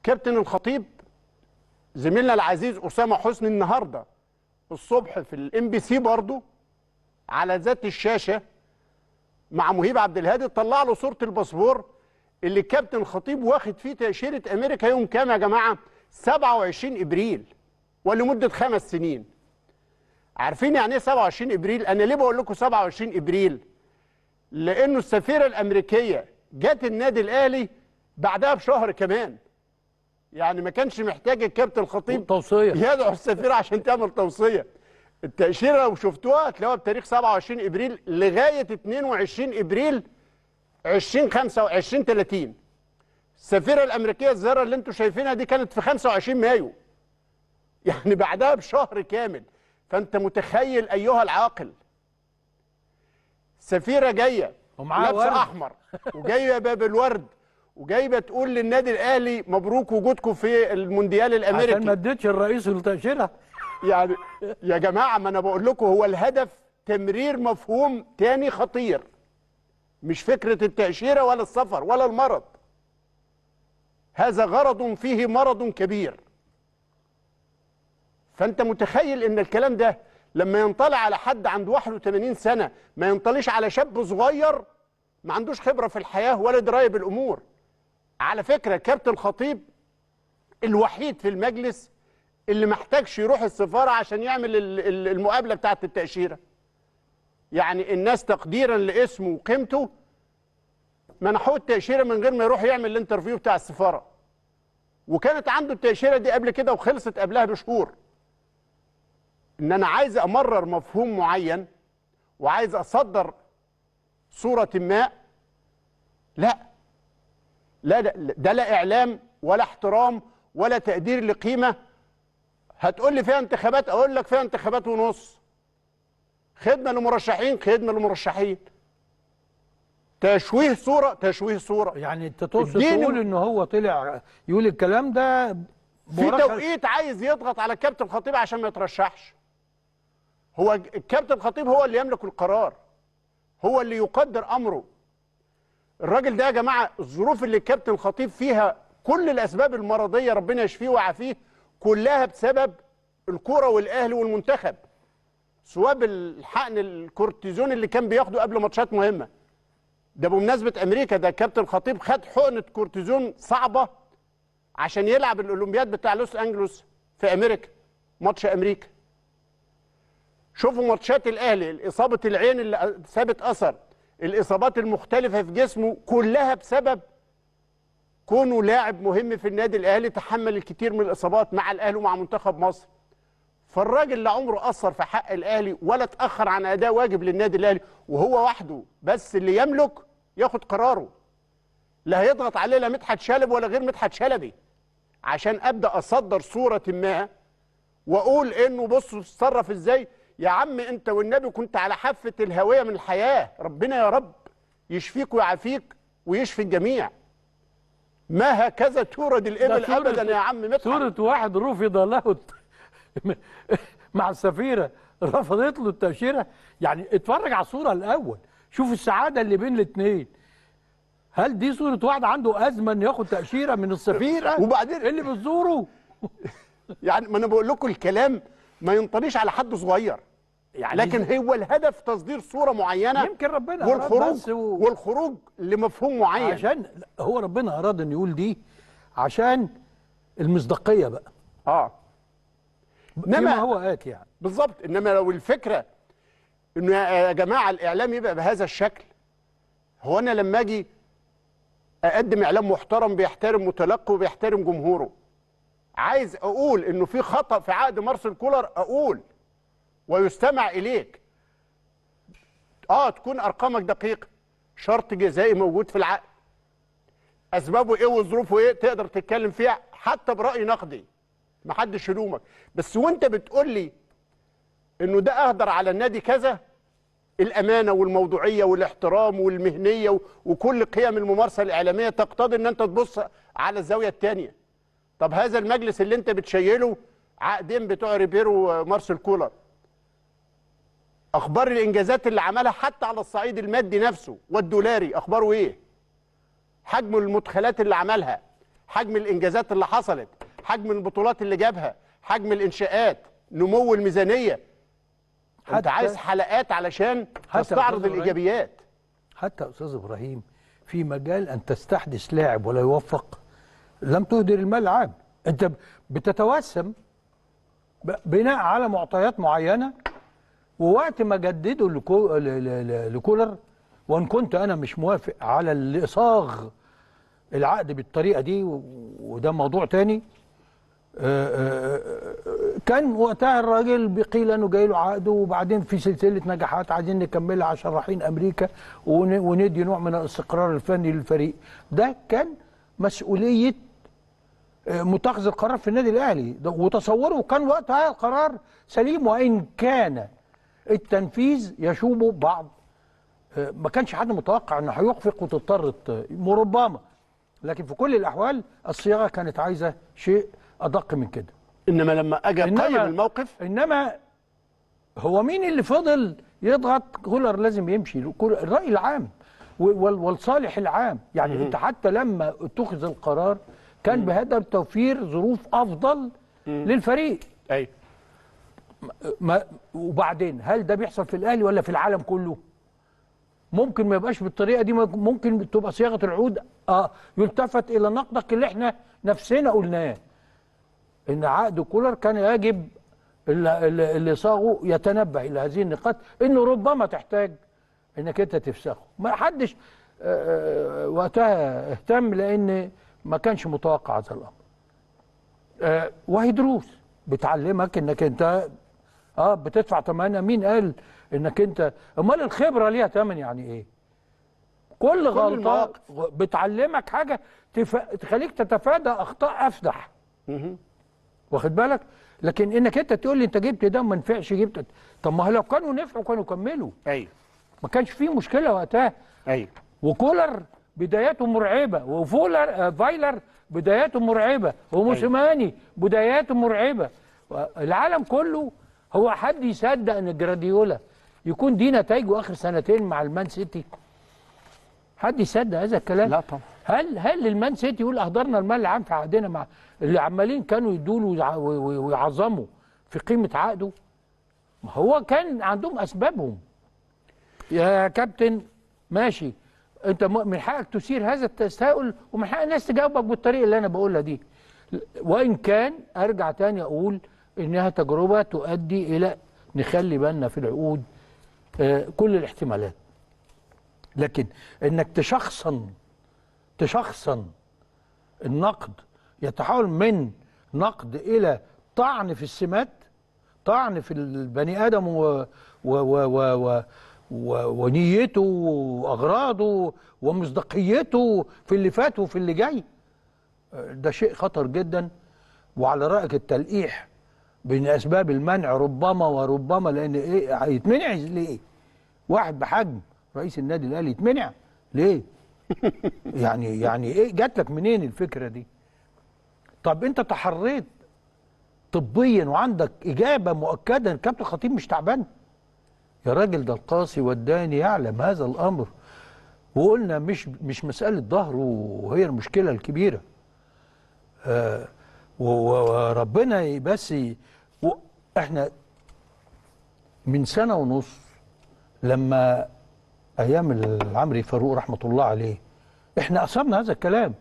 كابتن الخطيب زميلنا العزيز اسامة حسني النهارده الصبح في ال MBC برضه على ذات الشاشة مع مهيب عبد الهادي طلع له صوره الباسبور اللي الكابتن الخطيب واخد فيه تاشيرة امريكا يوم كام يا جماعة؟ 27 ابريل ولمده 5 سنين. عارفين يعني ايه 27 ابريل؟ انا ليه بقول لكم 27 ابريل؟ لانه السفيره الامريكية جت النادي الاهلي بعدها بشهر كمان. يعني ما كانش محتاج الكابتن الخطيب توصية يدعو السفيره عشان تعمل توصية. التاشيره لو شفتوها هتلاقوها بتاريخ 27 ابريل لغاية 22 ابريل 2025 30. السفيره الامريكية الزيارة اللي انتم شايفينها دي كانت في 25 مايو، يعني بعدها بشهر كامل. فانت متخيل ايها العاقل، سفيره جاية لابسه احمر وجاية باب الورد وجايبه تقول للنادي الاهلي مبروك وجودكم في المونديال الامريكي، عشان ما اديتش الرئيس التاشيره. يعني يا جماعة ما انا بقول لكم هو الهدف تمرير مفهوم تاني خطير، مش فكرة التاشيره ولا السفر ولا المرض. هذا غرض فيه مرض كبير. فانت متخيل ان الكلام ده لما ينطلع على حد عنده 81 سنة ما ينطليش على شاب صغير ما عندوش خبره في الحياة ولا دراية بالامور. على فكرة كابتن الخطيب الوحيد في المجلس اللي محتاجش يروح السفارة عشان يعمل المقابلة بتاعه التاشيره. يعني الناس تقديرا لاسمه وقيمته منحوه التاشيره من غير ما يروح يعمل ال interview بتاع السفارة. وكانت عنده التاشيره دي قبل كده وخلصت قبلها بشهور. ان انا عايز امرر مفهوم معين وعايز اصدر صوره ما، لا لا، ده لا اعلام ولا احترام ولا تقدير لقيمة. هتقول لي فيها انتخابات، اقول لك فيها انتخابات ونص. خدمة لمرشحين، خدمة لمرشحين. تشويه صوره، تشويه صوره. يعني انت تقصد تقول ان هو طلع يقول الكلام ده في توقيت عايز يضغط على الكابتن الخطيب عشان ما يترشحش. هو الكابتن الخطيب هو اللي يملك القرار، هو اللي يقدر امره. الراجل ده يا جماعة الظروف اللي الكابتن الخطيب فيها كل الاسباب المرضية ربنا يشفيه ويعافيه كلها بسبب الكورة والاهلي والمنتخب. سواء الحقن الكورتيزون اللي كان بياخده قبل ماتشات مهمة. ده بمناسبة امريكا، ده الكابتن الخطيب خد حقنه كورتيزون صعبة عشان يلعب الاولمبياد بتاع لوس انجلوس في امريكا، ماتش امريكا. شوفوا ماتشات الاهلي، اصابه العين اللي سابت اثر، الاصابات المختلفة في جسمه كلها بسبب كونه لاعب مهم في النادي الاهلي، تحمل الكثير من الاصابات مع الاهلي ومع منتخب مصر. فالراجل لا عمره اثر في حق الاهلي ولا اتاخر عن اداء واجب للنادي الاهلي، وهو وحده بس اللي يملك ياخد قراره. لا هيضغط عليه لا مدحت شلبي ولا غير مدحت شلبي عشان ابدا اصدر صوره ما واقول انه بصوا اتصرف ازاي. يا عم انت والنبي كنت على حافة الهوية من الحياة، ربنا يا رب يشفيك ويعافيك ويشفي الجميع. ما هكذا تورد الابل ابدا يا عم مدحت. صوره واحد رفض له مع السفيره، رفضت له التاشيره. يعني اتفرج على الصورة الاول، شوف السعادة اللي بين الاثنين. هل دي صوره واحد عنده ازمة انه ياخد تاشيرة من السفيره وبعدين اللي بتزوره؟ يعني ما انا بقول لكم الكلام ما ينطليش على حد صغير يعني، لكن هو الهدف تصدير صوره معينة، يمكن ربنا والخروج والخروج لمفهوم معين. عشان هو ربنا اراد ان يقول دي عشان المصداقية بقى. انما هو آتي يعني بالظبط. انما لو الفكرة انه يا جماعة الاعلام يبقى بهذا الشكل، هو انا لما اجي اقدم اعلام محترم بيحترم متلقي وبيحترم جمهوره، عايز اقول انه في خطأ في عقد مارسيل كولر، اقول ويستمع اليك. تكون ارقامك دقيقة، شرط جزائي موجود في العقد، اسبابه ايه وظروفه ايه تقدر تتكلم فيها حتى برأي نقدي، محدش يلومك. بس وانت بتقول لي انه ده اهدر على النادي كذا، الامانة والموضوعيه والاحترام والمهنية وكل قيم الممارسة الاعلامية تقتضي ان انت تبص على الزاوية الثانية. طب هذا المجلس اللي انت بتشيله عقدين بتوع ريبيرو ومارسيل كولر، اخبار الانجازات اللي عملها حتى على الصعيد المادي نفسه والدولاري اخباره ايه؟ حجم المدخلات اللي عملها، حجم الانجازات اللي حصلت، حجم البطولات اللي جابها، حجم الانشاءات، نمو الميزانية. انت عايز حلقات علشان تستعرض الايجابيات. حتى استاذ ابراهيم في مجال ان تستحدث لاعب ولا يوفق لم تهدر المال العام، انت بتتوسم بناء على معطيات معينة. ووقت ما جددوا لكولر، وان كنت انا مش موافق على اللي صاغ العقد بالطريقة دي، وده موضوع تاني، كان وقتها الراجل بقيل انه جاي له عقده، وبعدين في سلسلة نجاحات عايزين نكملها عشان رايحين امريكا وندي نوع من الاستقرار الفني للفريق. ده كان مسؤولية متخذ القرار في النادي الاهلي، وتصوره كان وقتها القرار سليم، وان كان التنفيذ يشوبه بعض. ما كانش حد متوقع انه هيخفق وتضطر ربما، لكن في كل الاحوال الصياغة كانت عايزه شيء ادق من كده. انما لما اجى قيم الموقف، انما هو مين اللي فضل يضغط كولر لازم يمشي؟ الراي العام والصالح العام يعني. انت حتى لما اتخذ القرار كان بهدف توفير ظروف افضل للفريق. ايوه. وبعدين هل ده بيحصل في الاهلي ولا في العالم كله؟ ممكن ما يبقاش بالطريقة دي، ممكن تبقى صياغة العقود يلتفت الى نقدك اللي احنا نفسنا قلناه، ان عقد كولر كان يجب اللي صاغه يتنبه الى هذه النقاط، انه ربما تحتاج انك انت تفسخه. ما حدش وقتها اهتم لان ما كانش متوقع هذا الامر. وهي دروس بتعلمك انك انت بتدفع ثمنها. مين قال انك انت؟ امال الخبرة ليها ثمن يعني ايه؟ كل غلطه بتعلمك حاجة تخليك تتفادى اخطاء افدح. واخد بالك؟ لكن انك انت تقول لي انت جبت ده وما نفعش، جبت، طب ما لو كانوا نفعوا كانوا كملوا. ايوه، ما كانش فيه مشكلة وقتها. ايوه. وكولر بداياته مرعبة، وفولر فايلر بداياته مرعبة، وموسيماني بداياته مرعبة. العالم كله، هو حد يصدق ان جراديولا يكون دي نتائجه اخر سنتين مع المان سيتي؟ حد يصدق هذا الكلام؟ لا طبعا. هل المان سيتي يقول اهدرنا المال العام في عقدنا مع اللي عمالين كانوا يدوا ويعظموا في قيمة عقده؟ ما هو كان عندهم اسبابهم. يا كابتن ماشي، انت من حقك تثير هذا التساؤل، ومن حق الناس تجاوبك بالطريقة اللي انا بقولها دي، وان كان ارجع تاني اقول انها تجربه تؤدي الى نخلي بالنا في العقود كل الاحتمالات. لكن انك تشخصن النقد، يتحول من نقد الى طعن في السمات، طعن في البني ادم و و و و ونيته واغراضه ومصداقيته في اللي فات وفي اللي جاي، ده شيء خطر جدا. وعلى رايك التلقيح بين اسباب المنع ربما وربما، لان ايه هيتمنع ليه؟ واحد بحجم رئيس النادي الاهلي يتمنع ليه؟ يعني ايه جات لك منين الفكرة دي؟ طب انت تحريت طبيا وعندك اجابه مؤكدة ان كابتن الخطيب مش تعبان؟ يا راجل ده القاصي والداني يعلم هذا الامر، وقلنا مش مسالة ظهره وهي المشكلة الكبيرة. وربنا بس احنا من سنة ونص لما ايام العمري فاروق رحمه الله عليه احنا اصبنا هذا الكلام،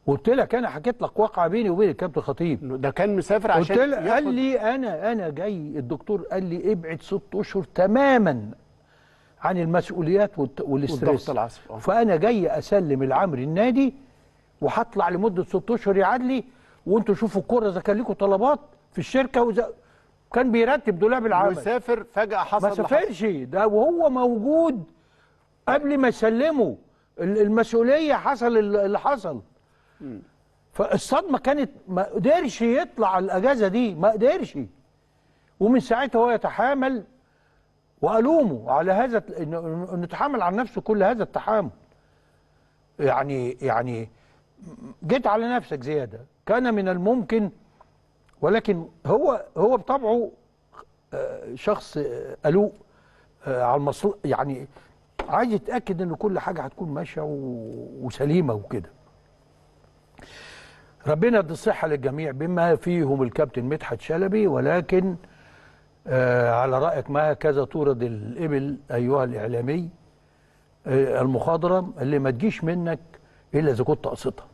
وقلت لك انا حكيت لك واقعه بيني وبين الكابتن خطيب، ده كان مسافر عشان قلت له، قال لي انا جاي، الدكتور قال لي ابعد 6 اشهر تماما عن المسؤوليات والستريس، فانا جاي اسلم العمري النادي وهطلع لمدة 6 اشهر يا عدلي، وانتوا شوفوا الكورة اذا كان لكم طلبات في الشركة، وإذا كان بيرتب دولاب العمل وسافر فجاة حصل، ما سافرش ده وهو موجود قبل ما يسلموا المسؤولية حصل اللي حصل. فالصدمه كانت ما قدرش يطلع الاجازة دي، ما قدرش، ومن ساعتها هو يتحامل، والومه على هذا انه يتحامل على نفسه كل هذا التحامل. يعني جيت على نفسك زيادة، كان من الممكن، ولكن هو بطبعه شخص قلوق على المصلحة، يعني عايز يتاكد ان كل حاجة هتكون ماشية وسليمه وكده. ربنا يدي الصحة للجميع بما فيهم الكابتن مدحت شلبي، ولكن على رأيك ما هكذا تورد الإبل أيها الإعلامي، المخاضرة اللي ما تجيش منك إلا إذا كنت قصتها.